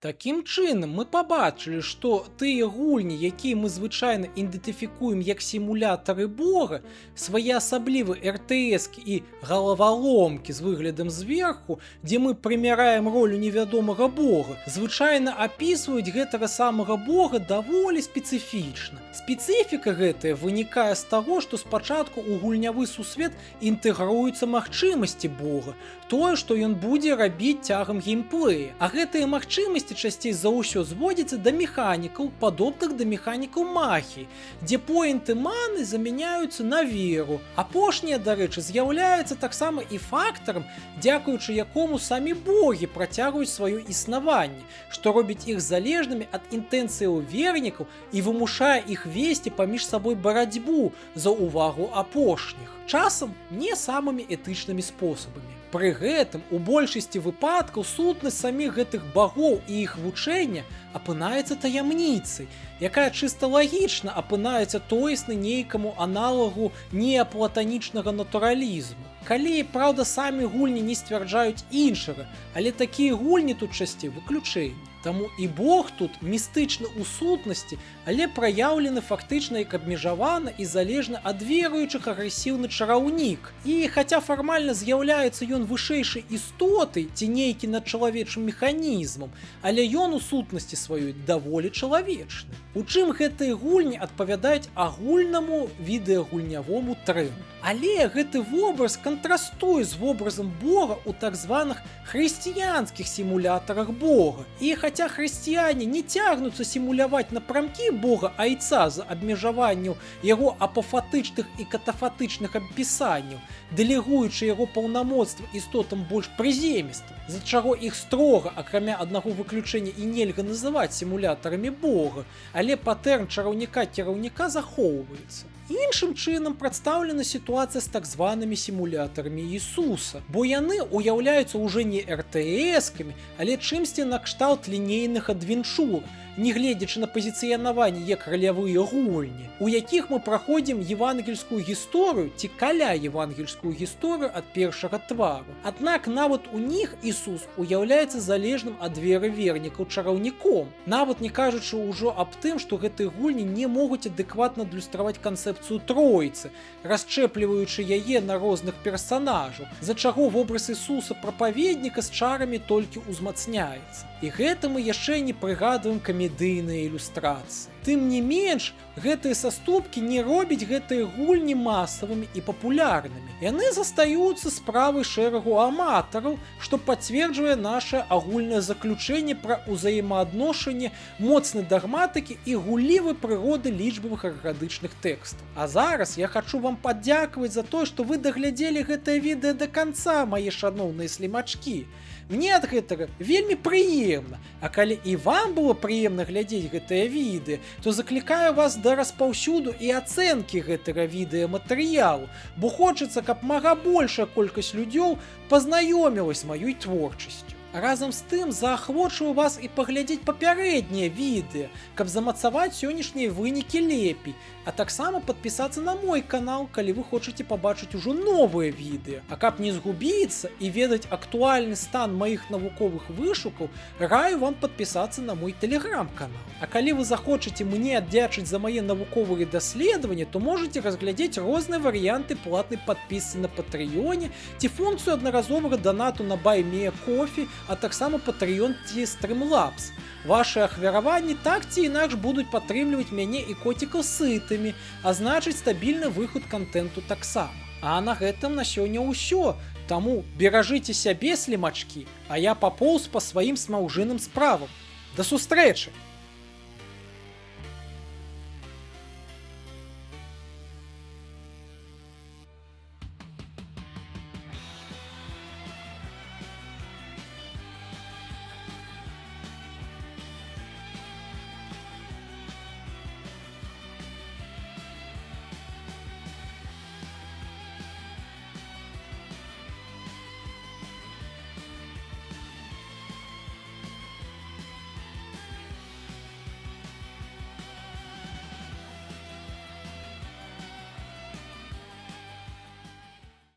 Такім чынам, мы пабачылі, што тыя гульні, якія мы звычайна ідэнтыфікуем як сімулятары Бога, своеасаблівы РТС і галаваломкі з выглядам зверху, дзе мы прымяраем ролю невядомага Бога, звычайна апісваюць гэтага самага Бога даволі спецыфічна. Спецыфіка гэтая вынікае з таго, што спачатку ў гульнявы сусвет інтэгруюцца магчымасці Бога, тое, што ён будзе рабіць цягам геймплея. А гэтыя магчымасці часцей за ўсё зводзяцца да механікаў, падобных да механікаў магіі, дзе поінты маны замяняюцца на веру. Апошняя, дарэчы, з'яўляецца таксама і фактарам, дзякуючы якому самі богі працягваюць сваё існаванне, што робіць іх залежнымі ад інтэнцыяў вернікаў і вымушае іх весці паміж сабой барацьбу за ўвагу апошніх, часам не самымі этычнымі спосабамі. Пры гэтым у большасці выпадкаў сутнасць саміх гэтых багоў і іх вучэння апынаецца таямніцай, якая чыста лагічна апынаецца тоесна нейкаму аналагу неаплатанічнага натуралізму. Калі, праўда, самі гульні не сцвярджаюць іншага, але такія гульні тут часцей выключэнні. Таму і Бог тут містычны ў сутнасці, але праяўлены фактычна як абмежаваны і залежны ад веруючых агрэсіўны чараўнік. І хаця фармальна з'яўляецца ён вышэйшай істотай ці нейкі надчалавечым механізмам, але ён у сутнасці сваёй даволі чалавечны. У чым гэтыя гульні адпавядаюць агульнаму відэагульнявому трэнду. Але гэты вобраз кантрастуе з вобразам Бога ў так званых хрысціянскіх сімулятарах Бога. І хаця хрысціяне не цягнуцца сімуляваць напрамкі Бога Айца з абмежаванню яго апафатычных і катафатычных апісанняў, дэлегуючы яго паўнамоцтва істотам больш прыземістым, з-за чаго іх строга, акрамя аднаго выключэння, і нельга называць сімулятарамі Бога, але патэрн чараўніка-кіраўніка захоўваецца. Іншым чынам прадстаўлена сітуацыя з так званымі сімулятарамі Ісуса, бо яны ўяўляюцца ўжо не РТС-камі, але чымсьці накшталт лінейных адвенчур, нягледзячы на пазіцыянаванне як ралявыя гульні, у якіх мы праходзім евангельскую гісторыю ці каля евангельскую гісторыю ад першага твару. Аднак нават у них Ісус уяўляецца залежным ад веры вернікаў чараўніком. Нават не кажучы ўжо аб тым, што гэтыя гульні не могуць адэкватна адлюстраваць канцэпцыю Тройцы, расчэпліваючы яе на розных персанажаў, з-за чаго вобраз Ісуса прапаведніка з чарамі толькі ўзмацняецца. І гэта мы яшчэ не прыгадваем камедыйныя ілюстрацыі. Тым не менш, гэтыя саступкі не робяць гэтыя гульні масавымі і папулярнымі. Яны застаюцца справай шэрагу аматараў, што пацверджвае наша агульнае заключэнне пра ўзаемаадношанне моцнай дагматыкі і гуллівай прыроды лічбавых эргадычных тэкстаў. А зараз я хачу вам падзякаваць за тое, што вы даглядзелі гэтае відэа да канца, мае шаноўныя слімачкі. Мне ад гэтага вельмі прыемна. А калі і вам было прыемна глядзець гэтае відэа, то заклікаю вас да распаўсюду і ацэнкі гэтага відэаматэрыялу, бо хочацца, каб мага большая колькасць людзёў пазнаёмілась з маёй творчасцю. Разам з тым заахвочваю вас і паглядзець папярэднія відэа, каб замацаваць сённяшнія вынікі лепей, а таксама падпісацца на мой канал, калі вы хочаце пабачыць ужо новыя відэа. А каб не згубіцца і ведаць актуальны стан маіх навуковых вышукаў, раю вам падпісацца на мой тэлеграм-канал. А калі вы захочаце мне аддзячыць за мае навуковыя даследаванні, то можаце разглядзець розныя варыянты платнай падпісцы на Патрыёне ці функцыю аднаразовага данату на BuyMeACoffee, а таксама Patreon ці Streamlabs. Вашы ахвяраванні так ці інакш будуць падтрымліваць мяне і коцікаў сытымі, а значыць, стабільны выхад кантэнту таксама. А на гэтым на сёння ўсё. Таму беражыце сябе, слімачкі, а я папоўз па сваім смаўжыным справам. Да сустрэчы!